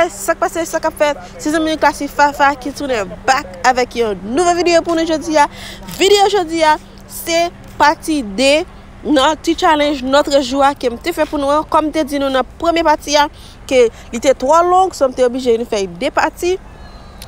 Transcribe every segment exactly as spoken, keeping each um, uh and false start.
Sa k pase, sa k ap fèt? Se zanmi nou Classy Fafa ki tounen back avèk yon nouvo videyo pou nou jodi a. Videyo jodi a, se pati de nan ti challenge Notre Jour a ke m te fè pou nou an. Kòm m te di nou nan premye pati a, ke li te twò long, so m te oblije nou fè de pati.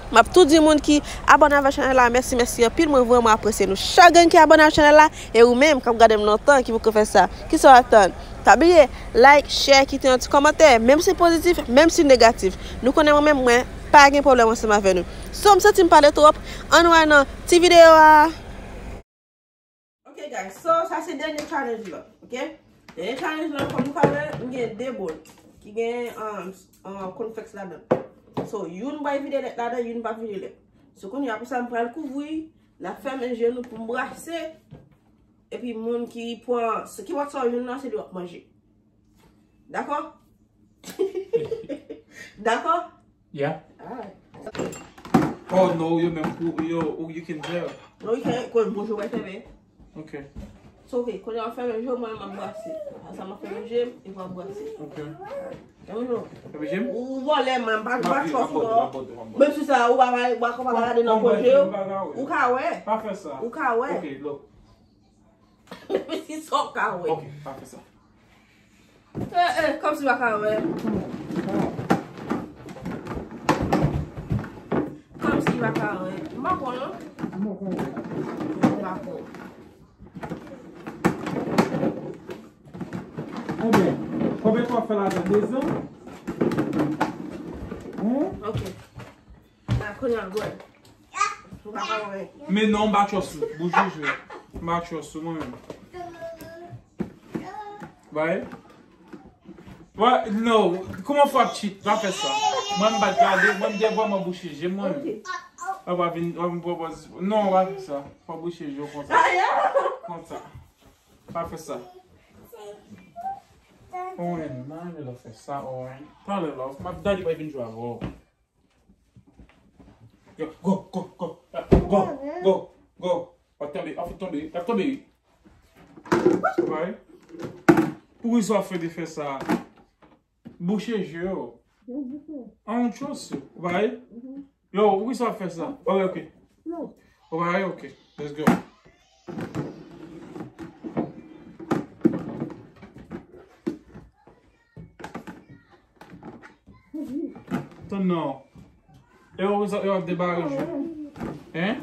M ap tou di moun ki abòne avèk chanèl la, mèsi, mèsi anpil. Mwen vrèman apresye nou chak grenn ki abòne avèk chanèl la. E ou menm k ap gade m lontan, ki poko fè sa, kisa w atann? Pa bliye, like, share, kite yon ti kòmantè, menm si pozitif, menm si negatif. Nou konnen mwen menm, mwen pa gen pwoblèm ansanm avè nou. So, m santi m pale twòp, ann wè nan ti videyo a. Ok, guys, so, sa se dènye challenge la, ok? Dènye challenge la, kòm nou ka wè, m gen de bòl ki gen, um, um, cornflakes ladan. So, youn m pral vide lèt ladan, youn m p ap vide lèt. So, kounye a, pou sa, m pral kouvri, n ap fèmen je nou pou m brase. Epi moun ki pran, se ki wòt sa w jwenn nan, se li w ap manje. Dakò? Dakò? Yeah. Alright. Oh no, yo menm, ou, yo, ou, you can tell. No, you can't, cause bonjou pa fèmen. Ok. So, ok, kounye a w fèmen je w, mwen, m ap brase. Sa m ap fèmen je m, epi w ap brase. Ok. Fèmen je w. Fèmen je m? Ou vòlè, mwen, m pa, m pa twò sou non. Menm si sa, ou pa, ou pa, ou pa gade nan pwojè, ou ka wè. Pa fè sa. Ou ka wè. Ok, look. Menm si sa w ka wè. Ok, pa fè sa. Eh, eh, kòmsi pa ka wè. Kòmsi pa ka wè. M pa konn, non. M pa konn. Ebyen, konbyen tan w fè ladan? Dezan? Hein? Ok. Sa kounye a, gòl. Ou pa ka wè. Men non, m pa trust ou. Bouch jwe. M pa trust ou, mwen menm. Bay. Wa, no. Kòman fò ap cheat? Pa fè sa. Mwen, m pa t gade. Mwen, m te vrèman bouche je m, mwen menm. Ou pa vin, ou pa vin pran pòz. Non, pa fè sa. Fò bouche je w konsa. Konsa. Pa fè sa. Owen, manje lò fè sa, Owen. Talè la, m ap gade pa vin jwe avè w. Yo, go, go, go, go, go, go. W ap tonbe, w ap tonbe, w ap tonbe. Bay. Poukisa w ap fè de fè sa? Bouche je w. An yon chos, bay. Yo, poukisa w ap fè sa? Ok, ok. Ok, ok. Let's go. Tann non. E w, e w ap debare je. Hein?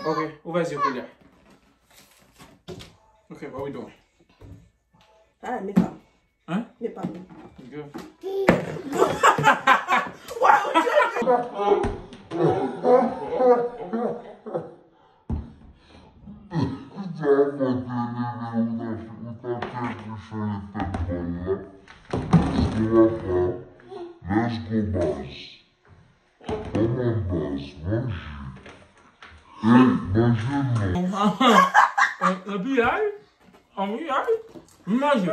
Ok, ouvè zye w kounye a. Ok, what we doing? Ah, men pa. Hein? Men pa. Good. Let's go, baz. Kòman baz, manje. Ey, manje non. Anpiyay. Anpiyay. Manje.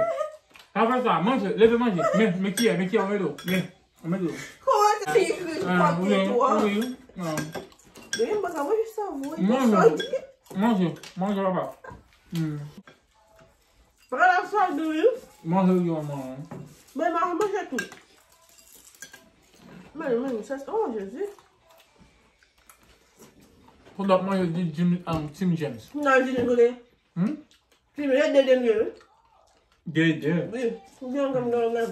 Pa fè sa, manje, leve manje. Men, men kiyè, men kiyè, anmède w. Men, anmède w. Kòman te ekri papi tou a? Wi, wi. Depi m pa ka manje sa vre. Manje. Manje, manje, papa. Hmm. Pran la sa dou wi. Manje yo, man. Men manje, manje tou. Men, men, sa, oh, Jezi. Pou l ap manje di Jim, um, Tim James. Nan Jim kote? Hmm? Tim James, de, de, de, wi. De, de. Wi. Ou gen kòm nan men.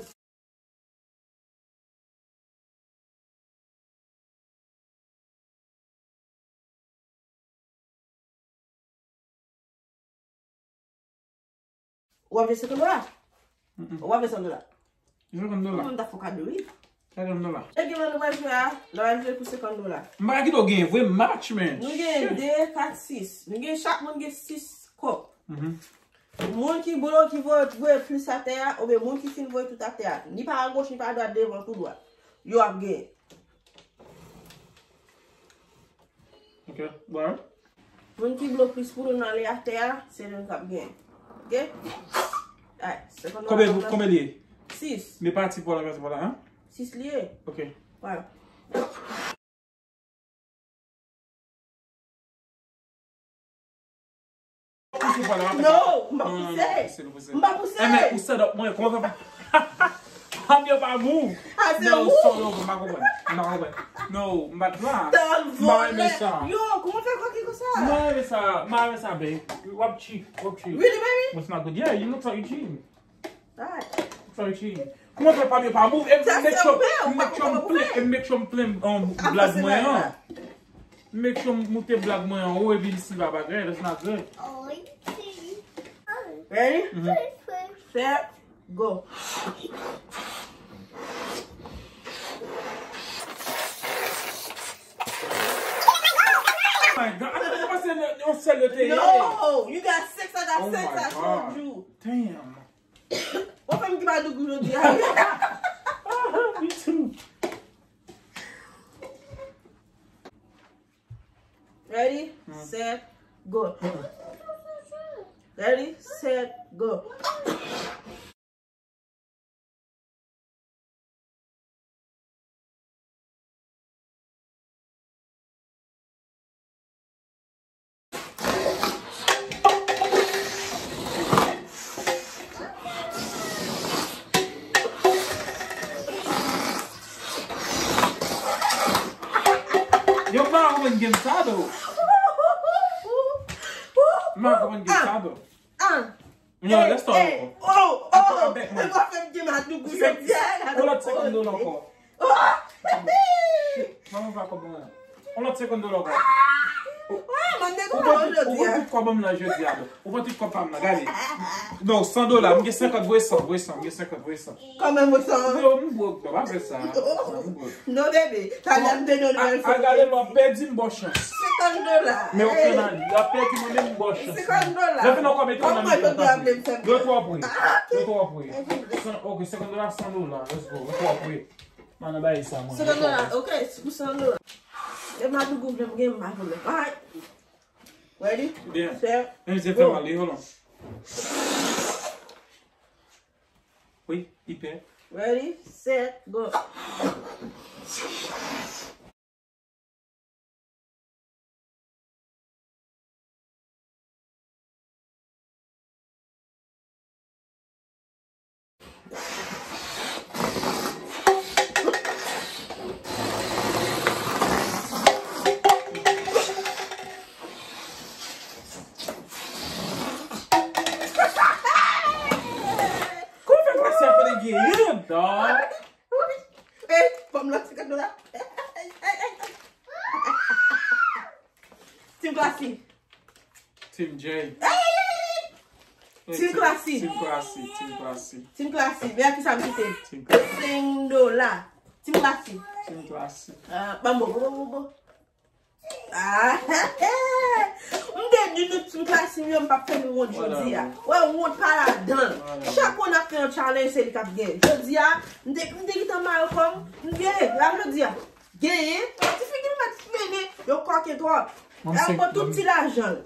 Ou ap jwe senkant dola? Mm-mm. Ou ap jwe san dola? Senkant dola. Mwen ta fè kado wi. Senkant dola. E gen lè nou pral jwe a, nou pral jwe pou senkant dola. M pa ka kite w genyen vre match, man. Nou gen de, kat, sis. Nou gen, chak moun gen sis kòb. Mhm. Moun ki blo, ki voye, voye plis atè a, oubyen moun ki fin voye tout atè a, ni pa agoch, ni pa adwat, devan, tou dwat, yo ap genyen. Ok, bon. Moun ki blo plis pou nou nan ale atè a, se nou k ap genyen. Ok? Ay, senkant dola. Konbyen, konbyen li ye? Sis. Men pati pou la, pati pou la, hein? Sis li ye. Ok. Voilà. Non, m pa pouse. M pa pouse. Enben, ou set up mwen, kòman fè pa? Pamye pa move. Ah, se ou? Non, sorry, m pa konprann. M pa konprann. Non, m pa t la. M pa renmen sa. Yo, kòman fè kòki konsa? M pa renmen sa. M pa renmen sa, babe. W ap cheat. W ap cheat. Really, baby? What's not good? Yeah, you look like you cheating. Alright. Look like you cheating. Kòman fè pamye pa move? E make sure, make sure m plen, e make sure m plen, um, blag mwen an. Make sure m moute blag mwen an wo epi m si pa bagay, that's not good. Ready? Set, go. Oh my God, I thought you said yon sèl yo te ye. No, you got six, I got six, I told you. Damn. Ou fè m ki pa dougou jodi a. Me too. Ready, set, go. Ready, set, go. Yo, m pa konprann game sa, though. M pa konprann game sa, though. Ah. Non, let's start over. Oh, oh, oh, mwen pa fè m gen madougou jodi a. Yon lòt senkant dola ankò. Oh! Shit, mwen pa konprann. Yon lòt senkant dola ankò. Ah, mwen te kontan jodi a. Ou pran tout kòb m nan jodi a, non. Ou pran tout kòb pa m nan, gade. Non, san dola, m gen senkant, voye san, voye san, m gen senkant, voye san. Kòman voye san? Yo, m broke, non, pa fè sa. M broke. Non, bebe, talè m te done l. A, gade, m ap pèdi, m ba w chans. Senkant dola. Men w fè nan li, w ap pèdi, mwen menm, m ba w chans. Senkant dola. Lè fini ankò, mete w nan mitan, tanpri. Yo twò pre. Yo twò pre. San, ok, senkant dola, san dola. Let's go. Yo twò pre. Mwen nan bay sa, mwen. Senkant dola, ok, se pou san dola. E madougou vle m gen, m pa vle. Alright. Ready? Byen. Set. Menm si fè mal, hold on. Wi, li pè. Ready, set, go. Kòman fè pase a pa t genyen, dog? Ey, ban m lòt senkant dola. Team Classy. Team Jay. Ey, ey, ey, ey. Team Classy. Team Classy, Team Classy. Team Classy, men a kisa m kite? Team Classy. Senk dola. Team Classy. Team Classy. Ah, ban m bo, bo, bo, bo. Ah, m te di nou Team Classy m yo, m p ap fè nou wont jodi a. Wè, wont pa ladan l. Chak fwa n ap fè yon challenge, se li k ap genyen. Jodi a, m te, m te gentan mare kò m, m genyen, la jodi a. Genyen, ti figi l mèt mennen, yo kòken twòp. L ap pran tout ti lajan l.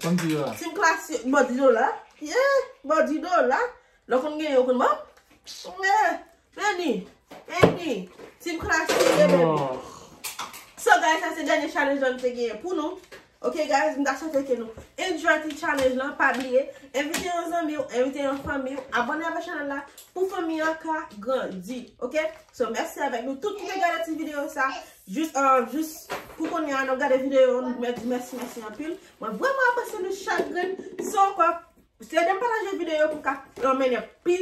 Team Classy, bandi dola. Yeah, bandi dola. Lè w konn genyen, w konn ban. Yeah. Vini, vini. Team Classy, yeah, baby. So, guys, sa se dènye challenge la nou te genyen pou nou. Ok, guys, m ta swete ke nou enjoy ti challenge lan. Pa bliye, envite yon zanmi w, envite yon fanmi w, abòne avèk chanèl la pou fanmi an ka grandi. Ok? So, mèsi avèk nou tout ki te gade ti videyo sa. Jis, euh, jis pou kounye a, n ap gade videyo, nou mèt di mèsi, mèsi anpil. Mwen vrèman apresye nou chak grenn. So, ankò, se de pataje videyo pou ka anmennen pi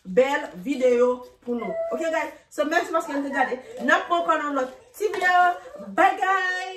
bèl videyo pou nou. Ok, guys? So, mèsi paske n te gade. N ap wè ankò nan lòt ti videyo. Bye, guys!